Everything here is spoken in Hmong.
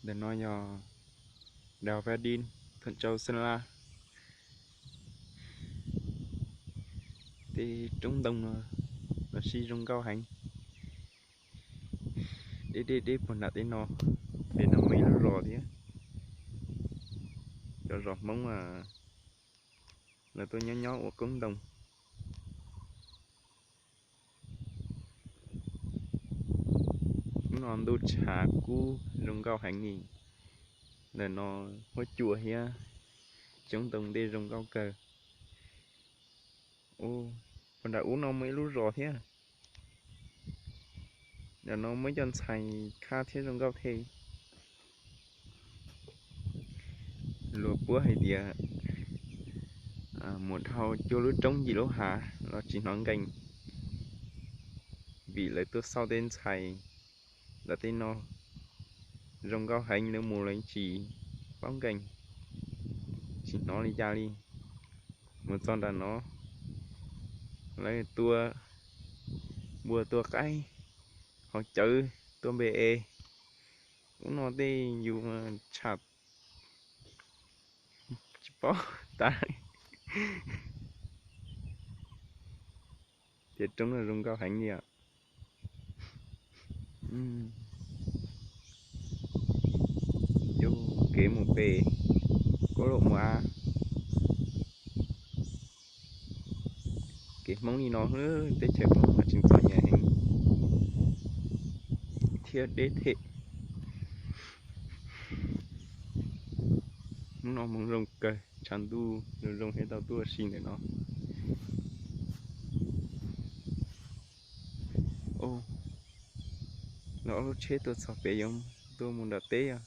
Ntawm no yog Dao Pha Din, Thuam Tsau, Xeeb Las. Tej roob ntoo no los sis zoo nkauj heev. Deb deb deb puag nram tej no, pem no muaj ib lub zos thiab. Cov zos Hmoob lawv tuaj nyob nyob ua koob ntoo. Hnub no ntuj tshav kub zoo nkauj heev li. Ntawm no huab cua thiab coob ntoo ntej zoo nkauj kawg. Puag nram ub no muaj ib lub zos thiab. Ntawm no muaj ib co ntxhais khab thiab zoo nkauj thiab. Luag puab hais tias mus dhau cuaj lub roob yim lub hav los tsis hnov nkees, vim lawv tuaj xauj tej ntxhais ntawm tej no zoo nkauj heev, lawv mus lawv tsis paub nkees, tsis hnov li cas li. Mus txog nram no, lawv tua npua tua qaib, haus cawv, tua npe es. Ub no tej yus tsham tsis paub tas. Ces roob no zoo nkauj heev li os. Yus kev mus pem Koob Lom Muas, kev Hmoob li no, teb chaws Hmoob mas tseem txom nyem heev thiab deb them. Hnub no hmoov zoo kawg, tshav ntuj zoo zoo thiab tau tuaj ua si ntawm no. Lawv ob lub tsheb tuaj txog pem, yuav tuaj mus nram teb os.